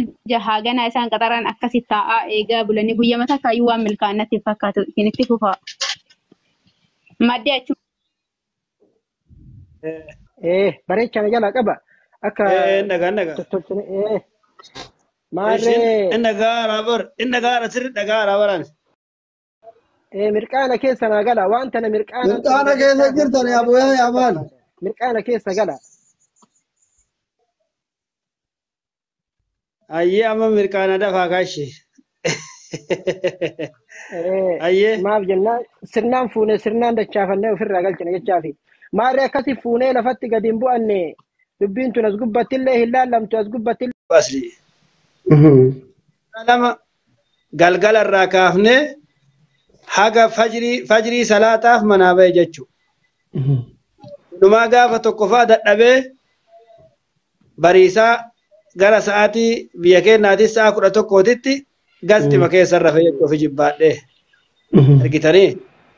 Jahaa ganaa isaan qaxaran akkasi taa'aa eegaa bulanii guyyaa takkaayyuu waan milkaa'inatti hin fakkaatu isinitti fufaa. Maddi achuma. Bareechaa na jalaa qaba. Akka Nagaa nagaa. tottolchine maarree Inni gaara bar inni gaara sirri dhagaara baraan. Mirqaana keessa naa gala waan tana mirqaana. Mirqaana keessa jirtan yaa yaa maal? Mirqaana keessa gala. Ayyee amma mirqaana dafaa kaashi. Ayyee. Maaf jennaan sirnaan fuunee sirnaan dachaafannee ofirraa galchina jechaafi. Maarree akkasi fuunee lafatti gadi hin bu'anne dubbiin tun as gubbattillee hin laallamtu as gubbattillee. Asli. Lama galgala irraa kaafnee haga fajrii salaataaf manaa ba'e jechuudha. Dhumaa gaafa tokko fa'aa dadhabee bariisaa gara sa'aatii biyya keenyaatis sa'a 11tti gasxima keessa rafee jechuuf jibbaadhee. Argitanii?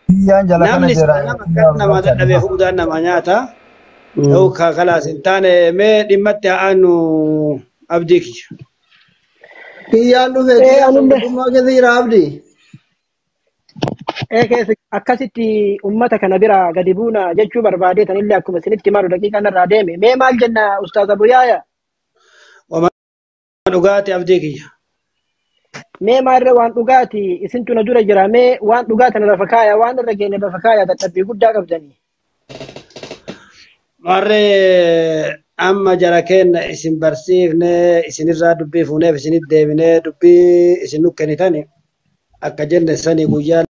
Biyyaan jala kana Namni jira. nama akkas nama dadhabee fuudhaan nama nyaata. Ta'uu kalaas hin taane mee dhimmatti haa aanu abdii kiyya. Kiyyaan dhufe Anullee. kiyyaan keessa jira abdii. Keessa akkasitti ummata kana bira gadi buuna jechuu barbaadee tanillee akkuma isinitti maru daqiiqaan irraa deeme. Mee maal jenna Ustaaz Abuyyaaya? Wama dhugaati abdii kiyya. Mee maalirra waan dhugaati isintu na dura jira mee waan dhugaa tana lafa kaaya waan irra geenne lafa kaaya dadhabbii guddaa qabdanii. Warree amma jara keenya isin barsiifne isinirraa dubbii fuuneef isinit deebinee dubbii isin nu kennitani akka jenne sani guyyaa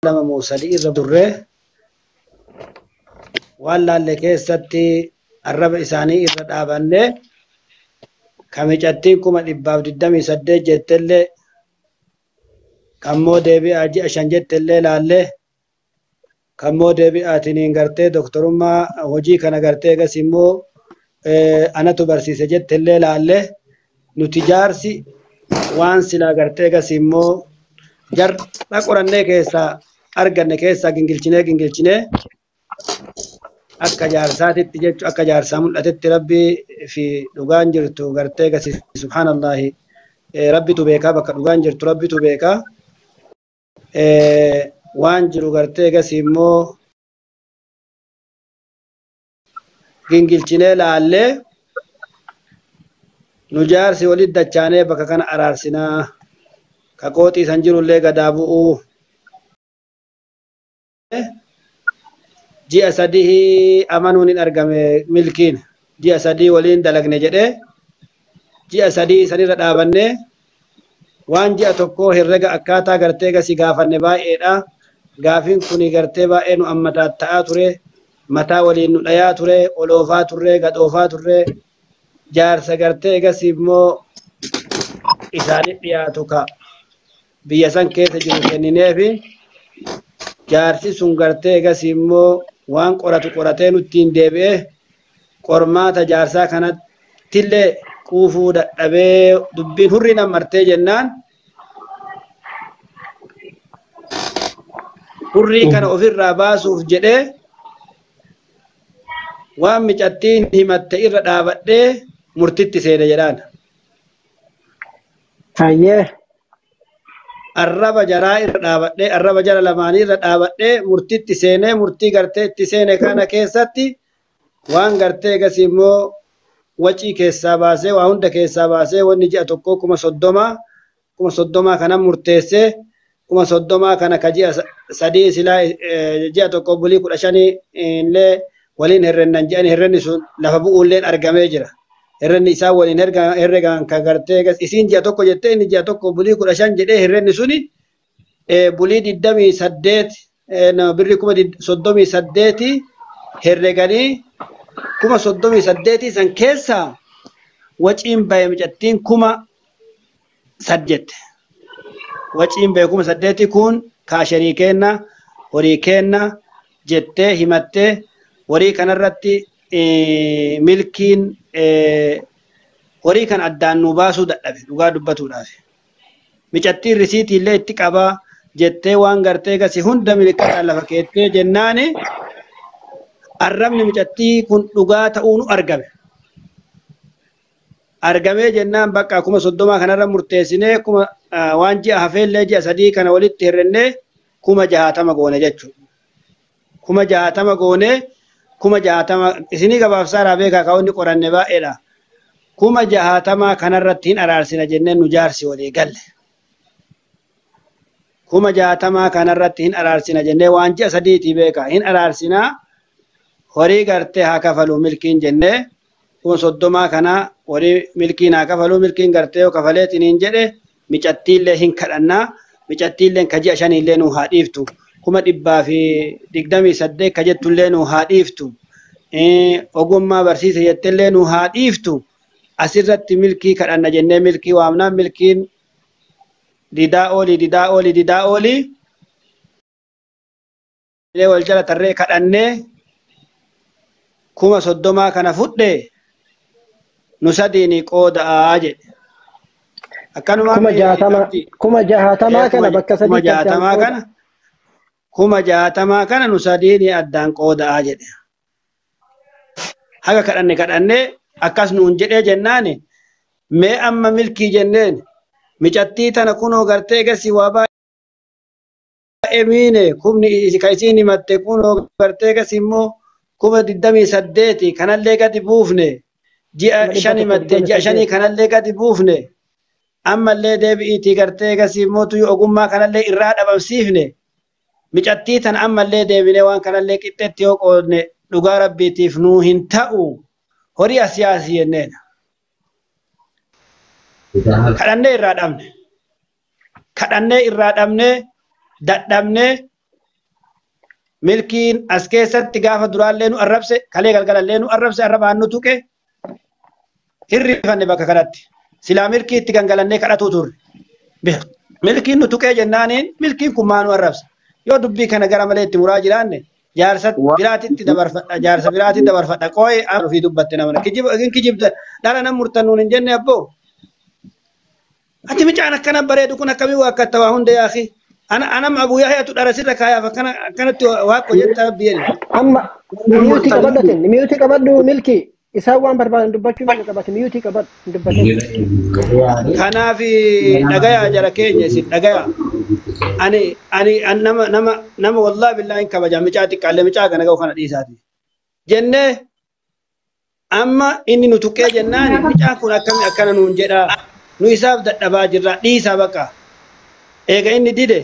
2 moo 3 irra turre waan laalle keessatti arraba isaanii irra dhaabanne kamicattiin 128,000 jettellee kammoo deebi'aa ji'a 5 jettellee laalle kammoo deebi'aatiniin gartee doktorummaa hojii kana gartee egas immoo anatu barsiise jettellee laalle nuti jaarsi waan silaa gartee egas immoo jarra qorannee keessaa arganne keessaa gingilchinee akka jaarsaatitti jechu akka jaarsaa mul'atetti rabbii fi dhugaan jirtu gartee gasi subhaanallahi rabbitu beekaa bakka dhugaan jirtu rabbitu beekaa waan jiru gartee gasi immoo gingilchinee laallee nu jaarsi walit dachaanee bakka kana araarsinaa ka qooxii san jirullee gadaa bu'uu ji'a 3 amanuun hin argame milkiin ji'a 3 waliin dalagne jedhee ji'a 3 sanirra dhaabannee waan ji'a 1 herrega akkaataa gartee gasi gaafanne baay'eedha. Gaafiin kuni gartee baay'ee nu ammataa ta'aa ture mataa waliin nu dhayaa ture oloofaa turre gadhoofaa turre jaarsa gartee gasi immoo isaanitti dhiyaatu ka biyya san keessa jiru kennineefi jaarsi sun gartee gasi immoo waan qoratu qoratee nutti hin deebi'e qormaata jaarsaa kanattillee quufuu dadhabee dubbiin hurrii nammartee jennaan hurrii kana ofirraa baasuuf jedhee waan micattiin himatte irra dhaabadhee murtitti seene jedhaan. Hayyee. Arraba jaraa irra dhaabadhee arraba jara lamaanii irra dhaabadhee murtitti seenee murtii gartee itti seene kana keessatti waan gartee gasi immoo wacii keessaa baasee waa hunda keessaa baasee wanni ji'a 1 30,000 30,000 kana murteessee 30,000 kana ka ji'a 3 silaa ji'a 1 bulii 15 illee waliin herrennan ji'an herrenni sun lafa bu'uulleen argamee jira. Herrenni isaa waliin herregan ka gartee isiin ji'a 1 jettee inni ji'a 1 bulii 15 jedhee herrenni suni bulii 28 birri 38,000 herreganii 38,000 san keessaa waciin bahe micattiin 8,000 jette. Waciin bahe 8,000 kun kaasharii kenna horii kenna jettee himattee horii kanarratti milkiin horii kan addaan nu baasuu dadhabe dhugaa dubbatuudhaaf. Micattiin risiitii illee itti qabaa jettee waan gartee gasi hunda milkataan lafa keettee jennaani arrabni micattii kun dhugaa ta'uu nu argame. Argamee jennaan bakka 30,000 kanarra murteessinee kuma waan ji'a hafeellee ji'a 3 kana walitti hirrennee 60,000 goone jechuudha. 60,000 goone 60,000 isinii gabaabsaaraa beekaa kaa'onni qoranne baay'eedha. 60,000 kanarratti hin araarsina jennee nu jaarsi walii galle. 60,000 kanarratti hin araarsina jennee waan ji'a 3 beekaa hin araarsinaa horii gartee haa kafaluu milkiin jennee 30,000 kana horii milkiin haa kafaluu milkiin gartee yoo kafaleetiin hin jedhe micattiillee hin kadhannaa micattiillee ka ji'a 5 nuu haa dhiiftu 128,000 ka jettullee nuu haa dhiiftu ogummaa barsiise jettellee nuu haa dhiiftu asirratti milkii kadhanna jennee milkii waamnaa milkiin didaa oolii didaa oolii didaa oolii wal jala tarree kadhannee 30,000 kana fudhe nu sadiini qooda'aa jedhe. Akkanuma 60,000 kana bakka sadii 60,000 kana 60,000 kana nu sadiini addaan qooda'aa jedhe. Haga kadhanne akkas nuun jedhee jennaani mee amma milkii jenneen micattii tana kunoo gartee gasii waa baay'ee miine kumni ka isiin himatte kunoo gartee gasii immoo 28,000 kanallee gadi buufne ji'a 5 himatte ji'a 5 kanallee gadi buufne ammallee deebi'iitii gartee gasii mootu ogummaa kanallee irraa dhabamsiifne micattii tana ammallee deebinee waan kanallee qixxeetti yoo qoodne dhugaa rabbiitiif nuu hin ta'u horii asiyaasii jenneen. Kadhannee irraa dhabne. Kadhannee irraa dhabne dadhabne milkiin as keessatti gaafa duraallee nu arrabse kalee galgalallee nu arrabse arrabaan nu tuqe hirrifanne bakka kanatti. Silaa milkii itti gangalannee kadhatuu turre. Milkiin nu tuqee jennaaniin milkiin kun maa nu arrabse. Yoo dubbii kana gara malee itti muraa jiraanne jaarsa biraatitti dabarfadha jaarsa biraatitti dabarfadha qooyi ofii dubbatte nama kijibda dhala nam murtannuun hin jenne abboo. Ati micaan akkana bareedu kun akkamii waa akka tawaa hunda yaaki. Ana anam Abu Yahyaatu dhara sirra kaayaaf akkana akkanatti waaqo jetta rabbi jedhe. Amma miyuutii qabadhatin miyuutii qabadhu milkii isaan waan barbaadan dubbachuu mirga qabate miyuutii qabadhu dubbatin. Kanaaf dhagayaa jara keenya isin dhagayaa. Ani ani nama nama nama wallahi billahi hin kabaja micaa xiqqaallee micaa kana ga'u kana dhiisaati. Jennee amma inni nu tuqee jennaan micaan kun akkamii akkana nuun jedhaa. Nu isaaf dadhabaa jirra dhiisaa baqa. Eega inni dide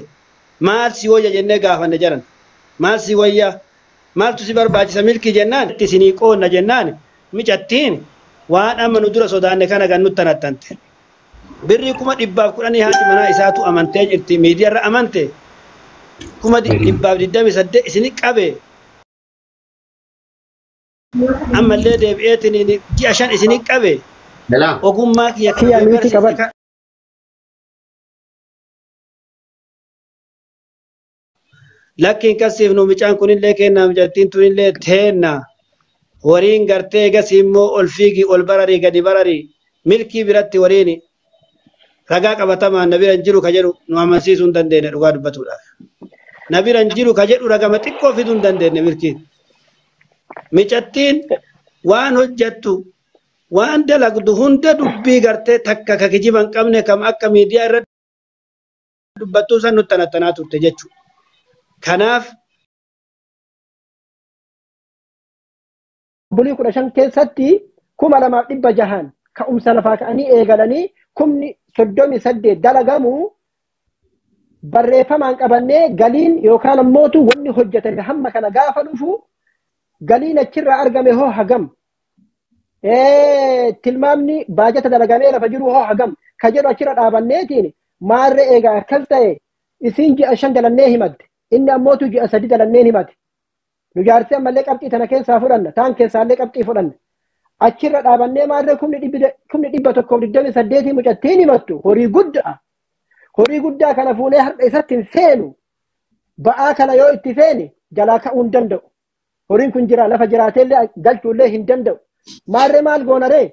maal si wayya jennee gaafanne jaran. Maal si wayya maaltu si barbaachisa milkii jennaan itti isinii qoonna jennaan micattiin waan amma nu dura sodaanne kana gan nutti anattante. Birrii 110,000 haati manaa isaatu amantee jirti miidiyaarra amante 128,000 isini qabe. Ammallee deebi'eetiin ji'a 5 isini qabe. Ogummaa kiyya Kiyya miyuutii qabadhu. Lakkiin kasiif nu micaan kunillee kennaa micattiin tunillee teenna. Horiin gartee gasii immoo ol fiigi ol bararii gadi bararii milkii biratti horiin ragaa qabatamaan na bira hin jiru ka jedhu nu amansiisuu hin dandeenye dhugaa dubbatuudhaaf. Na bira hin jiru ka jedhu ragama xiqqoo fiduu hin dandeenye milkiin. Micattiin waan hojjettu waan dalagdu hunda dubbii gartee takka ka kijiba hin qabne kam akka miidiyaa irra dubbattuu san nutti anattanaa turte jechuudha. Kanaaf bulii 15 keessatti 2,600 ka'umsa lafaa ka'anii eegalanii 38,000 dalagamu barreeffamaan qabannee galiin yookaan ammootu wanni hojjetame hamma kana gaafa dhufu galiin achirraa argame hoo hagam tilmaamni baajata dalagamee lafa jiru hoo hagam ka jedhu achirra dhaabanneetiin maarree eegaa akkas ta'e isiin ji'a 5 dalannee himatte inni ammootu ji'a 3 dalannee himate. Nu jaarsee ammallee qabxii tana keessaa fudhanna taan keessaallee qabxii fudhanna. Achirra dhaabannee maarree 128,000 mucattiin himattu horii guddaa. Horii guddaa kana fuunee har'a isatti hin feenu. Ba'aa kana yoo itti feene jalaa ka'uu hin danda'u. Horiin kun jira lafa jiraateellee galchuullee hin danda'u. Maarree maal goonaree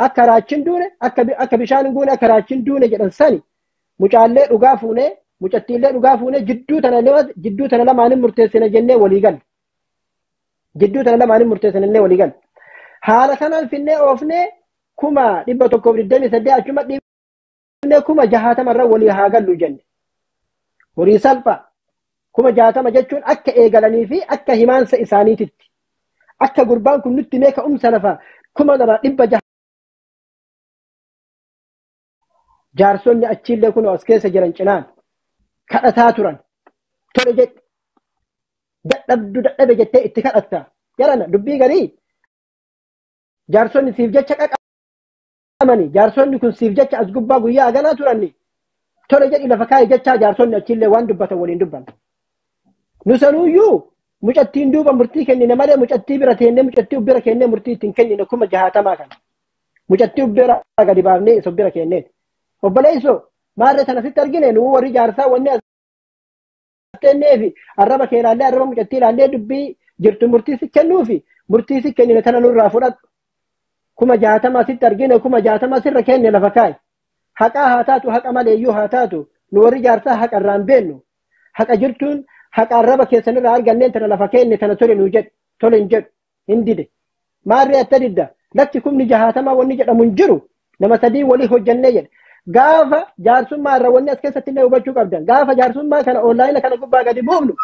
akka raachiin duune akka bishaan hin guune akka raachiin duune jedhan sani mucaallee dhugaa fuunee mucattiillee dhugaa fuunee jidduu tana lamaanin murteessina jennee walii galle. Jidduu tana lamaanin murteessina jennee walii galle. Haala kanaan finnee oofnee 128,000 achuma dhiibnee 60,000 irra walii haa gallu jenne. Horii salphaa 60,000 jechuun akka eegalanii fi akka himaansa isaaniititti. Akka gurbaan kun nutti mee ka'umsa lafaa 2,600 jaarsonni achiillee kun as keessa jiran cinaan kadhataa turan. Tole jedhe dadhabdu dadhabe jettee itti kadhatta. Jarana dubbii garii jaarsonni siif jecha qaqamani jaarsonni kun siif jecha as gubbaa guyyaa haganaa turanni. Tole jedhi lafa kaa'e jechaa jaarsonni achiillee waan dubbatan waliin dubban. Nu sanuyyuu mucattiin duuba murtii kennine malee mucattii bira teennee mucattii bira kennee murtii ittiin kennine 60,000 kana. Mucattii bira gadi baafnee isa bira kenneen. Obboleessoo maarree sana sitti argine nu warri jaarsaa wanni as teenneefi arraba kee ilaallee arraba mucattii ilaallee dubbii jirtu murtii si kennuufi murtii si kennine tana nurraa fudhadhu. 60,000 sitti argine 60,000 sirra kenne lafa kaa'i. Haqaa haa taatu haqa maleeyyuu haa taatu nu warri jaarsaa haqa irraa hin beennu. Haqa jirtuun haqa arraba keessanirraa arganneen tana lafa kenne tana tole nuu jedhu tole hin jedhu hin dide. Maarree atta didda lakki 60,000 wanni jedhamu hin jiru nama sadii walii hojjannee jedhe. Gaafa jaarsummaa irra wanni as keessatti illee hubachuu qabdan. Gaafa jaarsummaa kana onlaayina kana gubbaa gadi buufnu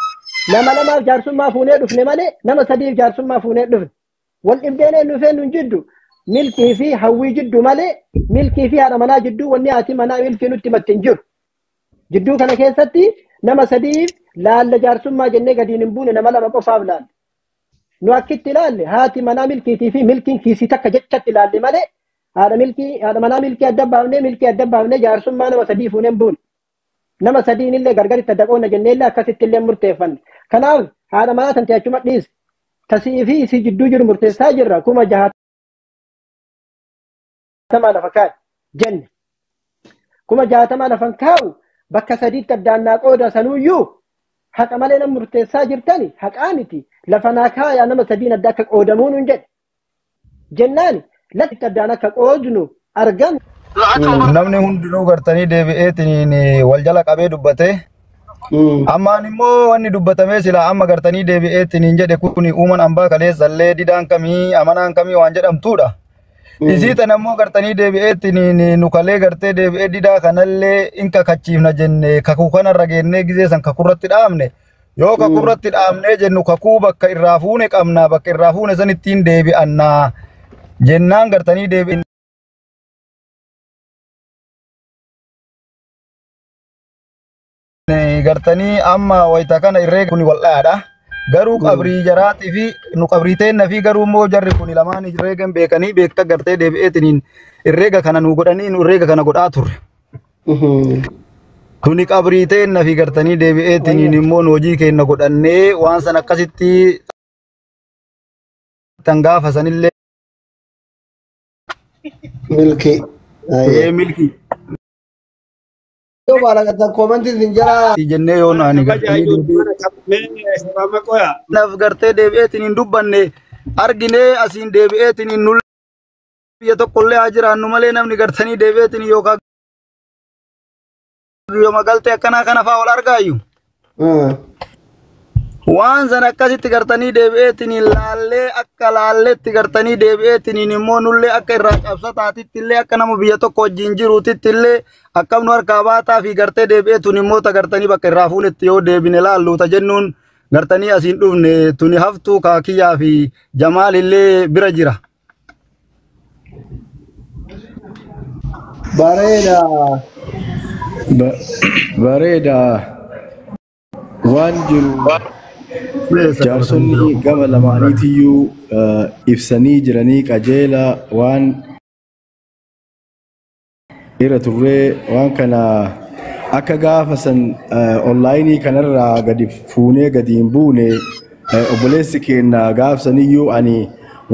nama lamaaf jaarsummaa fuunee dhufne malee nama sadiif jaarsummaa fuunee dhufne. Wal dhibdeen dhufeen nun jiddu milkii fi hawwii jiddu malee milkii fi haadha manaa jidduu wanni haati manaa milkii nutti himatte hin jiru. Jidduu kana keessatti nama sadiif laalla jaarsummaa jennee gadiin hin buune nama lama qofaaf laalle. Nu akkitti ilaalle haati manaa milkiitii fi milkiin kiisii takka jechatti ilaalle malee haadha milkii haadha manaa milkii adda baafnee milkii adda baafnee jaarsummaa nama sadii fuunee hin buune. Nama sadiin illee gargaritti adda qoonna jennee illee akkasitti illee murteeffanne. Kanaaf haadha manaa tan achuma dhiise. Tasii fi isii jidduu jiru murteessaa jirra 60,000 lafa kaa'e jenne. 60,000 lafan kaa'u bakka sadiitti addaan naa qooda sanuyyuu haqa malee nama murteessaa jirtani haqaa miti lafa naa kaayaa nama sadiin adda akka qoodamuu nun jedhe. Jennaan lafti addaan akka qoodnu argan. Namni hundinuu gartanii deebi'eetiin wal jala qabee dubbate. Ammaan immoo wanni dubbatamee sila amma gartanii deebi'eetiin jedhe kun uuman hambaa kaleessallee didaan kamii amanaan kamii waan jedhamtuudha. Isii tan ammoo gartanii deebi'eetiin nu kalee gartee deebi'ee didaa kanallee in kakachiifna jenne kakuu kanarra geennee gizee san kakurratti dhaabne. Yoo kakurratti dhaabnee jennu kakuu bakka irraa fuune qabna bakka irraa fuune san ittiin deebi'annaa jennaan gartanii deebi'in. Gartanii amma wayita kana irree kun wal'aadha. Garuu qabrii jaraatii fi nu qabrii teenna fi garuu immoo jarri kun lamaan herreegan beekanii beekta gartee deebi'eetiniin herreega kana nu godhanii nu herreega kana godhaa turre. Tuni qabrii teenna fi gartanii deebi'eetiniin immoo nu hojii keenya godhannee waan san akkasitti tan gaafa sanillee. Milkii. Milkii. Yoo baala koomantii sin jala. Jennee yoo naani gartanii deebi'ee. Gartee deebi'eetiin hin dubbanne arginee asiin deebi'eetiin hin nulle biyya tokkollee haa jiraannu malee namni gartanii deebi'eetiin yookaan yooma galtee akkanaa kana fa'aa wal argaayyuu. Waan sana akkasitti gartanii deebi'eetiin laallee akka laalleetti gartanii deebi'eetiin immoo nullee akka irraa cabsataatitti illee akka nama biyya tokko wajjin jiruutitti illee akkam nu harkaa baataa fi gartee deebi'eetun immoo ta gartanii bakka irraa fuunetti yoo deebine laallu ta jennuun gartanii asiin dhufne tuni haftuu kaakiyyaa fi jamaal illee bira jira. Bareeda. Bareeda. Waan jiru. Jaarsonni gama lamaaniitiyyuu ibsanii jiranii qajeela waan irra turree waan kana akka gaafa san onlaayinii kanarraa gadi fuunee gadi hin buune obboleessi keenya gaafsaniyyuu ani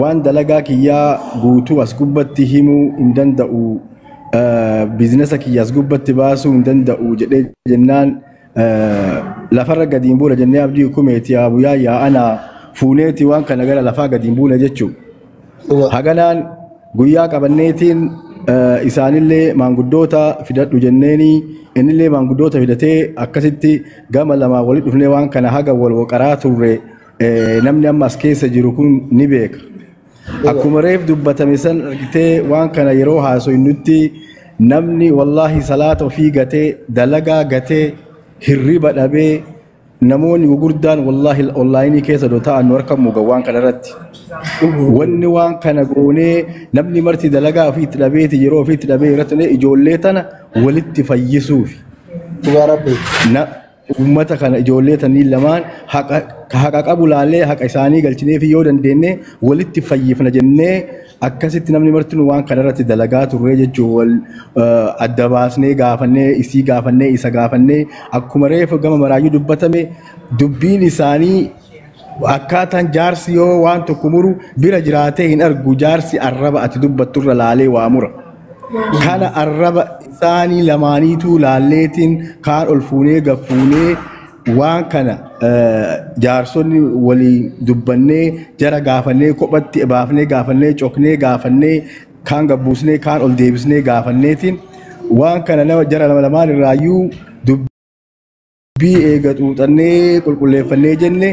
waan dalagaa kiyyaa guutuu as gubbatti himuu hin danda'u biizinasa kiyya as gubbatti baasuu hin danda'u jedhee jennaan lafarra gadi hin buune jennee abdii hukumeeti abuyyaa yaa'ana fuuneeti waan kana gara lafaa gadi hin buune jechuudha. Haganaan guyyaa qabanneetiin isaanillee maanguddoota fidadhu jenneeni innillee maanguddoota fidatee akkasitti gama lamaa walitti dhufnee waan kana haga wal waqaraa turre namni amma as keessa jiru kun ni beeka. Akkuma reef dubbatame san argitee waan kana yeroo haasofnutti namni wallaahi salaata ofii gatee dalagaa gatee hirriba dhabee namoonni gurguddaan wallaahi onlaayinii keessa doo ta'an nu harka muga waan kana irratti. Wanni waan kana goonee namni marti dalagaa ofiitti dhabeeti yeroo ofiitti dhabee irratti ijoollee tana walitti fayyisuufi. Dhugaa rabbi. Na uummata kana ijoollee tanii lamaan haqa qabu laallee haqa isaanii galchinee fi yoo dandeenye walitti fayyifna jennee akkasitti namni marti waan kana irratti dalagaa turre jechuun wal adda baasnee gaafannee isii gaafannee isa gaafannee akkuma reefu gama maraayyuu dubbatame dubbiin isaanii akkaataan jaarsi yoo waan tokko muru bira jiraatee hin argu jaarsi arraba ati dubbatturra laalee waa mura. Kana arraba isaanii lamaaniituu laalleetiin kaan ol fuunee gaffuunee waan kana jaarsonni walii dubbannee jara gaafannee kophatti baafnee gaafannee coknee gaafannee kaan gabbuusnee kaan ol deebisnee gaafanneetiin waan kana nama jara lamaan irraayyuu dubbii eega xuuxannee qulqulleeffannee jenne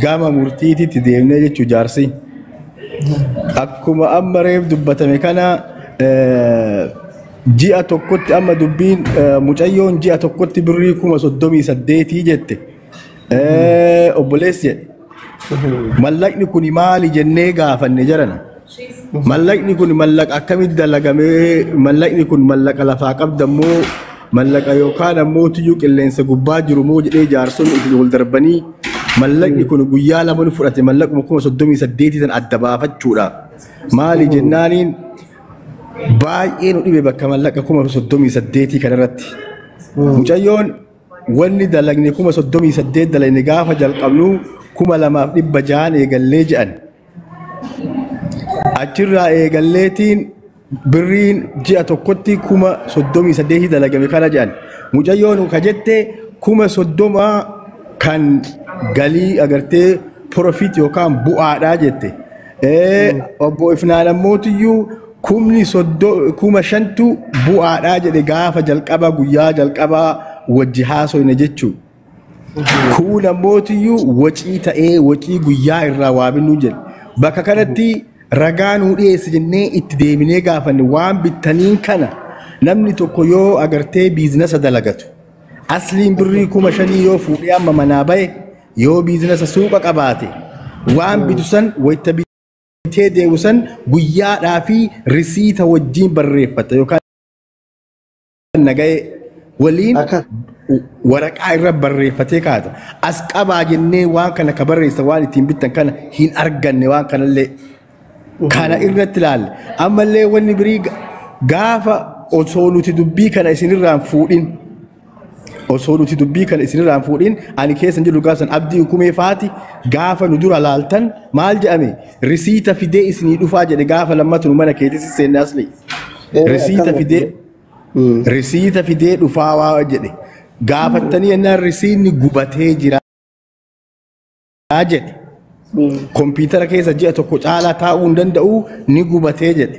gama murtiititti deemnee jechuu jaarsi. Akkuma amma reef dubbatame kana ji'a tokkotti amma dubbiin mucayyoon ji'a tokkotti birrii 38,000 jette. Obboleessi jedhe. Mallaqni kun maali jennee gaafanne jarana. Mallaqni kun mallaqa akkamitti dalagamee mallaqni kun mallaqa lafaa qabdammoo mallaqa yookaan ammoo tuyyuu qilleensa gubbaa jiru moo jedhee jaarsonni itti wal darbanii mallaqni kun guyyaa lama nu fudhate mallaquma 38,000 san adda baafachuudha. Maali jennaaniin baay'ee nu dhibe bakka mallaqa 38,000 kanarratti. Mucayyoon wanni dalagne 38,000 dalagne gaafa jalqabnu 2,600 eegallee jedhan. Achirraa eegalleetiin birriin ji'a tokkotti 38,000 dalagame kana jedhan. Mucayyoon ka jette 30,000 kan galii agartee profit yookaan bu'aadhaa jette. Obbo Ifnaan ammootiyyuu 5,000 bu'aadhaa jedhe gaafa jalqaba guyyaa jalqabaa wajji haasofne jechuudha. Kun ammootiyyuu wacii ta'ee wacii guyyaa irraa waa binnuu jedhe. Bakka kanatti ragaa nuu dhiyeesse jennee itti deebinee gaafanne waan bittaniin kana namni tokko yoo agartee biizinasa dalagatu asliin birrii 5,000 yoo fuudhee amma manaa bahe yoo biizinasa suuqa qabaate waan bitu san wayita bitee deemu san guyyaadhaa fi risiita wajjin barreeffata yookaan nagahee waliin waraqaa irra barreeffatee kaata. As qabaa jennee waan kana ka barreessa waan ittiin bittan kana hin arganne waan kanallee. Kana irratti ilaalle. Ammallee wanni birii gaafa osoo nuti dubbii kana isinirraan fuudhin osoo nuti dubbii kana isinirraan fuudhin ani keessa hin jiru gaafa san abdii hukumee faati gaafa nu dura laaltan maal jedhame risiita fidee isinii dhufaa jedhe gaafa lammatu nu mana keetis seenne asli. Risiita fidee dhufaa waa jedhe gaafattanii yennaan risiinni gubatee jira jedhe. Kompiitara keessa ji'a tokko caalaa taa'uu hin danda'u ni gubatee jedhe.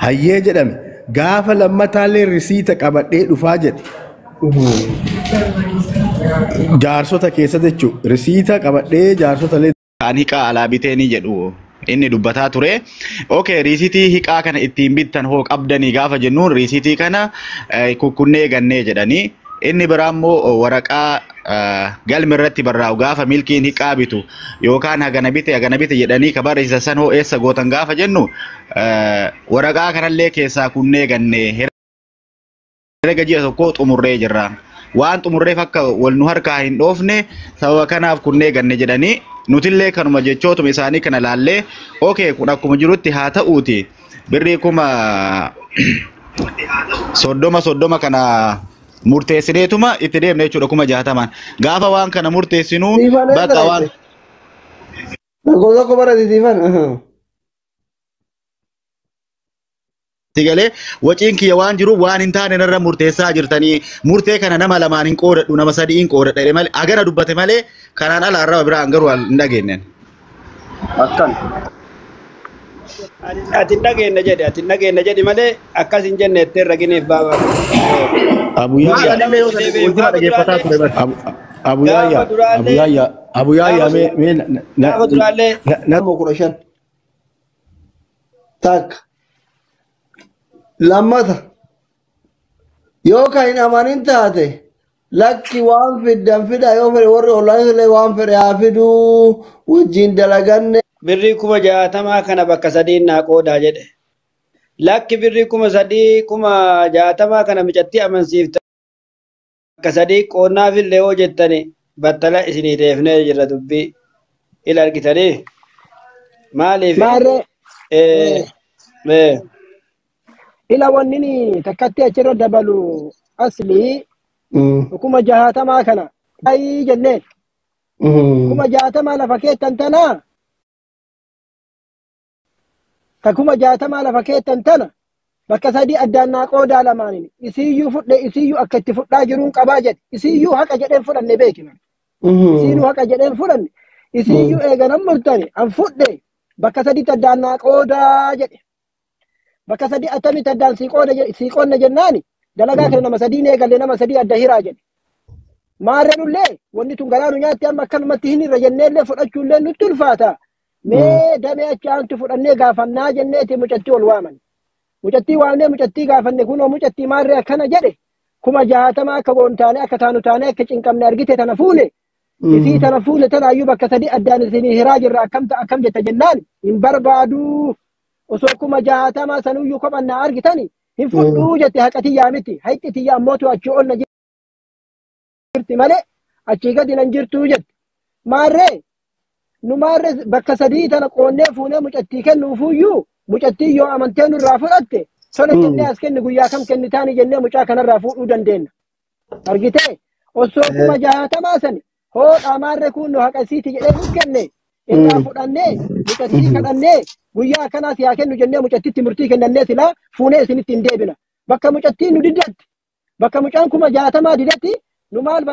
Hayyee jedhame gaafa lammataallee risiita qabadhee dhufaa jedhe. Jaarsota keessa jechuudha. Risiita qabadhee jaarsota illee. Kan hiqaa alaa bitee ni jedhu inni dubbataa ture. Okay, riisitii hiqaa kana ittiin bittan hoo qabdanii gaafa jennuun riisitii kana kukkunnee gannee jedhanii. Inni biraa immoo waraqaa galmi irratti barraa'u gaafa milkiin hiqaa bitu yookaan hagana bite jedhanii ka barreessisan san hoo eessa gootan gaafa jennu waraqaa kanallee keessaa kunnee gannee herrega ji'a tokko xumurree jirra. Waan xumurreef akka wal nu harkaa hin dhoofne sababa kanaaf kunnee ganne jedhanii nutillee kanuma jechootuma isaanii kana laallee okay kun akkuma jirutti haa ta'uuti birrii 30,000 kana murteessineetuma itti deemne jechuudha 60,000 gaafa waan kana murteessinuu bakka waan Tokko barate siifan. Sigalee waciin kiyya waan jiru waan hin taane narra murteessaa jirtanii murtee kana nama lamaan hin qoodadhu nama sadii hin qoodadha malee agana dubbate malee kanaan ala arraba biraan garuu hin dhageenyen. Akkan. Ati hin dhageenye jedhe ati hin dhageenye jedhi malee akkas hin jenne ettee ragineef baaba. Abuyyaa mee Gaafa duraallee Nama 15. Takka. Lammata. Yoo kan hin amanin taate lakki waan fiddan fida yoo fedhe warri online illee waan fedhe haa fiduu wajjin dalaganne. Birrii 60,000 kana bakka sadiin naa qoodaa jedhe. Lakki birrii 3,000 60,000 kana micattii amansiifta bakka sadii qoonnaaf illee yoo jettani battala isinii deefnee jirra dubbii ila argitanii maaliif Maarree ila wanni takkatti achirra dabalu aslii 60,000 kana ayii jenneen 60,000 lafa keettan tanaa ka 60,000 lafa keettan tana bakka sadii addaan naa qoodaa lamaaniin isiiyyuu fudhe isiiyyuu akka itti fudhaa jiruun qabaa jedhe isiiyyuu haqa jedheen fudhanne beekina isiinuu haqa jedheen fudhanne isiiyyuu eeganan murtani an fudhe bakka sadiitti addaan naa qoodaa jedhe bakka sadii attamitti addaan sii qooda sii qoonna jennaani dalagaa kana nama sadiin eegalle nama sadii adda hiraa jedhe maarreenullee wanni tun garaa nu nyaatti amma akkanumatti hin irra jenneellee fudhachuullee nutti ulfaata mee damee achi aantu fudhannee gaafannaa jenneeti mucattii ol waaman. Mucattii waamnee mucattii gaafanne kunoo mucattii maarree akkana jedhe 60,000 akka goontaane akka taanu taane akka cinqamne argite tana fuune isii tana fuune tanaayyuu bakka sadii addaan isinii hiraa jirra akkam ta'a akkam jetta jennaan hin barbaaduu osoo 60,000 sanuyyuu kophannaa argitani hin fudhuu jette haqa tiyyaa miti hayxi tiyya ammootu achii ol na jirti malee achii gadi nan jirtuu jette maarree nu maarree bakka sadii tana qoonnee fuunee mucattii kennuufuyyuu mucattii yoo amantee nurraa fudhatte tola jennee as kenni guyyaa kam kennitaani jennee mucaa kanarraa fuudhuu dandeenya. Argitee osoo 60,000 sani hoodhaa maarree kun nu haqa isiiti jedhee nu kenne irraa fudhannee mucattii kadhannee guyyaa akkanaas yaa kennu jennee mucattiitti murtii kennannee silaa fuunee isinitti hin deebina. Bakka mucattiin nu didatti bakka mucaan 60,000 didatti nu maal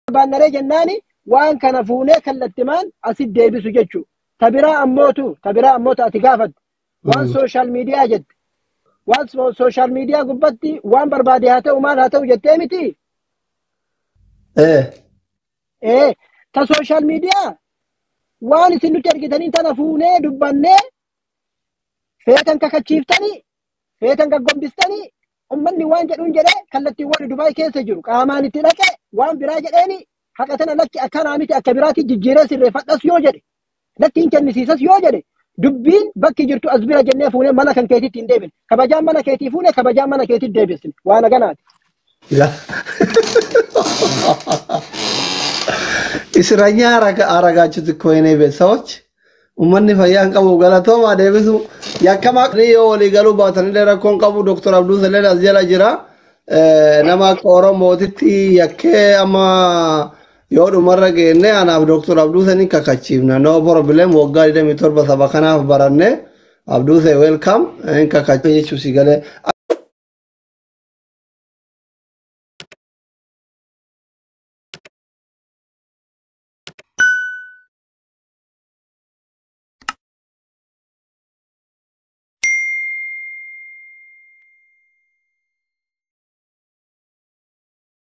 barbaannaree jennaani waan kana fuunee kallattimaan asit deebisu jechuudha. Tabiraa ammootu ati gaafatte waan sooshaal miidiyaa jette waan sooshaal miidiyaa gubbatti waan barbaade haa ta'u maal haa ta'u jettee miti. Ta sooshaal miidiyaa waan isin nutti argitanii tana fuunee dubbannee feetan kakachiiftanii feetan gaggombistanii ummanni waan jedhuun jedhee kallattiin warri Dubaay keessa jiru qaamaan itti dhaqee waan biraa jedheeni haqa tana lakki akkanaa miti akka biraatti jijjiiree sirreeffadhas yoo jedhe lakki hin kennisiisas yoo jedhe dubbiin bakki jirtu as bira jennee fuunee mana kan keetitti hin deebine kabajaan mana keetii fuunee kabajaan mana keetitti deebisne waan aganaati. እስረኛ አረጋችሁት እኮ የኔ ቤተሰቦች ummanni fayyaan qabu galatoomaa deebisu yakkamaa yoo walii galuu baatanillee rakkoon qabu Dr. Abduu Saleen as jala jira. Nama akka Oromootitti yakkee amma yoo dhumarra geenne anaaf Dr. Abduu Sanii kakachiifna. No problem waggaa 27 saba kanaaf baranne Abduu See welcome kakachiifna jechuu si galee.